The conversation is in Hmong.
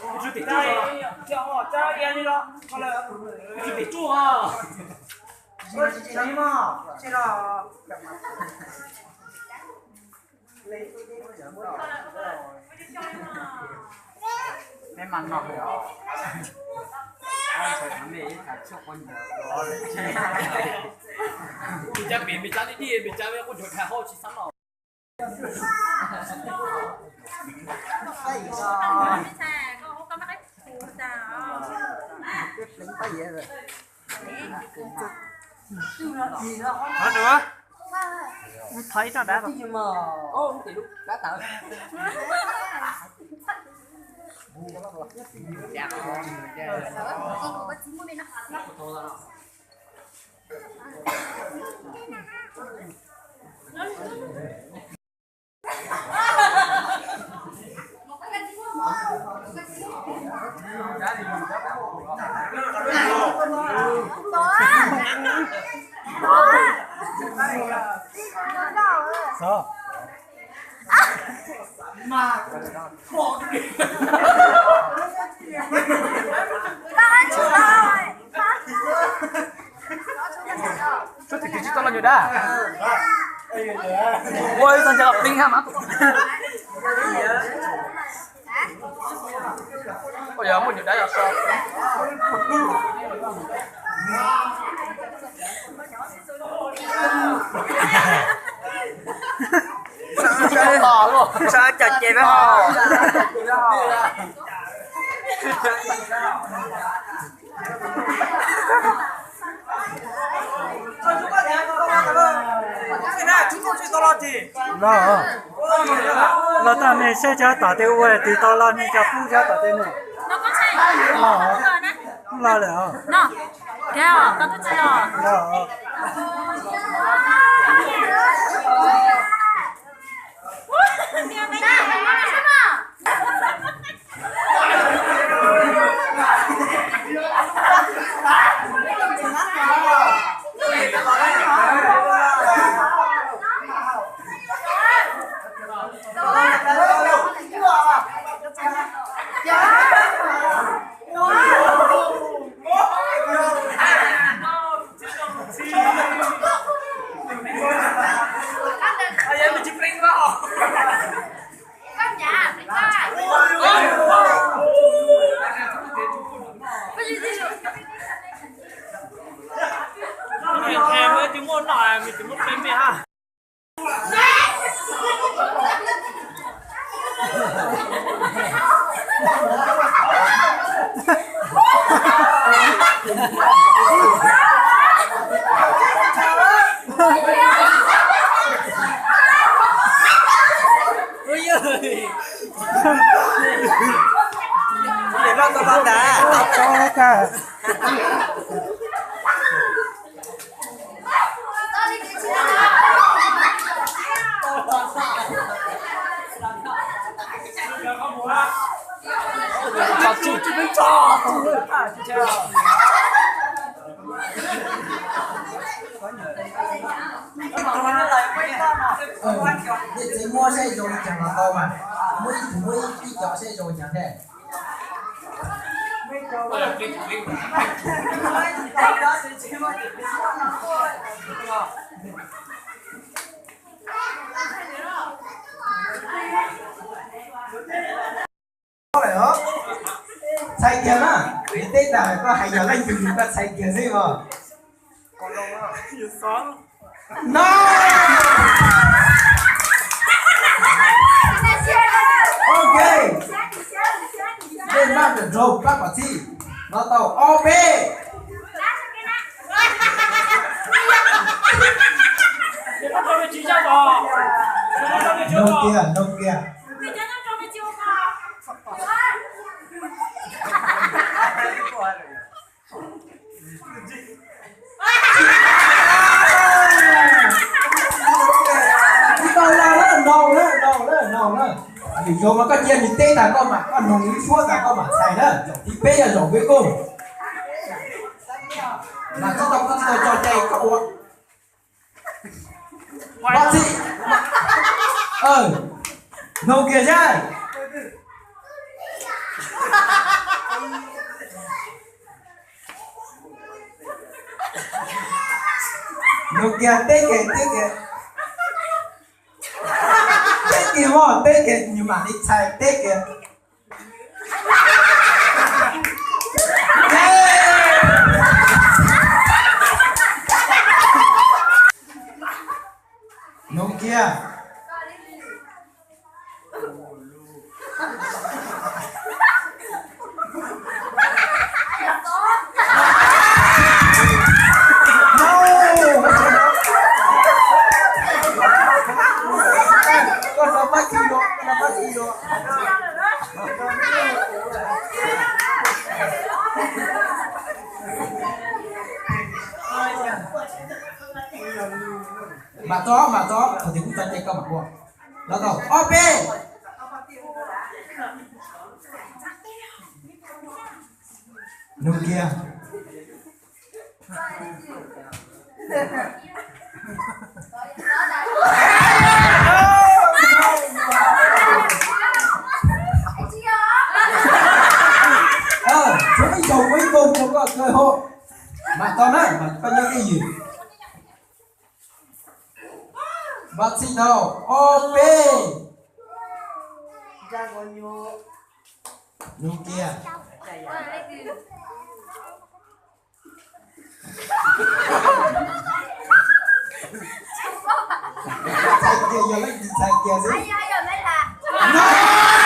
Tim tsuj, tim tsuj. Peb mas no, peb cab pem, peb cab dib dib, peb cab quaj nchuav dhau hauv tsis xab no. Thov ib rab dab. Tsis tau los nyuam dab. Ua ib txoj ntsia los pib hab mas. Ua yog muaj nyuam dab yog so. Sab cov ces na. Los, los tau nej saib cov tom tej ua tis tau los nej cov pub cov tom tej ne. Los, los lawm. Los. Nej txiv muab saib zoo li cas los tau mas, muab ib tug muab ib co saib zoo li cas thiab. Txhais kiag na, kuv teb tas koj hais yog leej twg koj txhais kiag xwb os. No. Ok. Peb maj nraug pab kom txhij. No tau ob peb. Nug kiag, nug kiag. Tsis tau los na, no na, no na, no na. Yus zoo mas koj cia nws teb tas koj mam, koj noog nws suab tas koj mam txhais na. Zaum thib peb yog zaum peb koj. Mas tsis tau, koj tsis tau tso cai koj ua. Pab txhij. Noog kiag saib. Nug kiag, teb kiag, teb kiag. Teb kiag mog, teb kiag, nws mam li txhais, teb kiag. Nug kiag. Mam txog, mam txog, thaum twg kuv txog ces koj mam ua. Los tau, ob peb. Nug kiag. Tshuav ib zaug ua ib koog rau koj kawg hos. Mam tau na, mas koj nyob twj ywm. Npaj txhij tau, ob peb. Nug kiag. Txhais kiag, yog leej twg txhais kiag xwb. No.